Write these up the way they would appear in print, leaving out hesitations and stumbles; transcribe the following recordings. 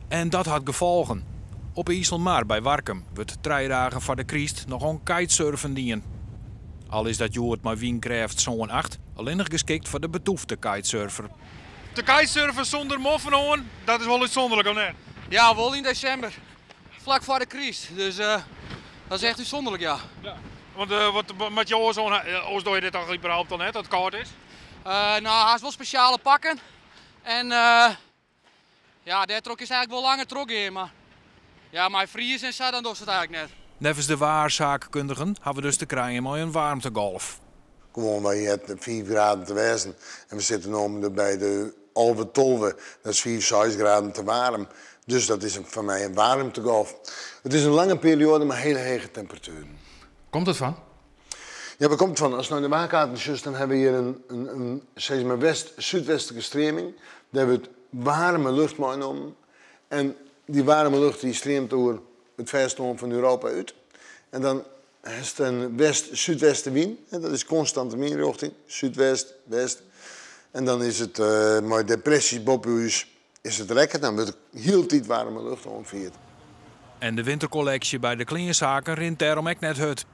En dat hat gefolgen. Op 'e Iselmar by Warkum wurdt 3 dagen foar de kryst noch oan kitesurfen dien. Al is dat hjoed mei wynkrêft sân, acht allinnich geskikt foar de betûfte kitesurfer. De kitesurfer sûnder moffen oan, dat is wol útsûnderlik, of net? Ja, wol yn desimber. Flak foar de kryst. Dus dat is echt útsûnderlik, ja. Ja. Want wat moat je oars oan? Oars doar je dit toch überhaupt al net, dat it kâld is? No, hast wol spesjale pakken. En ja, dêrtroch kinst eigentlik wol langer trochgean, mar ja, mei fries en sa, dan dochst it eigentlik net. Neffens de waarsaakkundigen ha we dus te krijen mei in waarmtegolf. Gewoan, wy hearre 5 graden te wêzen en we sitte no om de by de 11, 12, dat is 5, 6 graden te waarm. Dus dat is foar my in waarmtegolf. It is in lange perioade mei hiele hege temperatueren. Komt it fan? Ja, wêr komt it fan? Ast nei de waarkaarten sjochst, dan hawwe we hjir in sis mar west-súdwestlike streaming. Dêr wurdt waarme lucht meinommen. En dy waarme lucht dy streamt oer it fêstelân fan Europa út. En dan hast in west-súdwestewyn, hè, dat is konstante wynrjochting, súdwest, west. En dan is it mei depresjes boppe ús is it lekker, dan wurdt der hieltyd waarme lucht oanfierd. En de winterkolleksje by de kleansaken rint dêrom ek net hurd.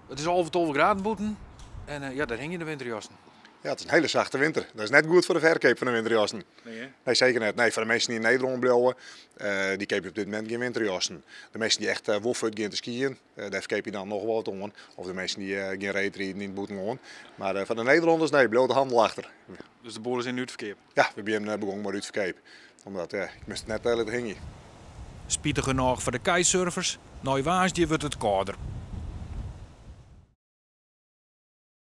It is 11, 12 graden bûten en ja, dêr hingje de winterjassen. Ja, it is in hiele sachte winter. Dat is net goed foar de ferkeap fan de winterjassen. Nee, hè? Nee, seker net. Nee, foar de minsken dy't yn Nederlân bliuwe, dy keapje op dit momint gjin winterjassen. De minsken dy't echt wol fuort gean te skyen, dêr ferkeapje je dan noch wol wat oan. Of de minsken dy't gjin reedriden yn it bûtenlân. Mar foar de Nederlanners, nee, bliuwt de handel achter. Dus de boel is yn útferkeap? Ja, we binne begûn mei de útferkeap. Omdat, ja, ik moast it net litte hingje. Spitigernôch foar de kitesurfers, nei woansdei wurdt it kâlder.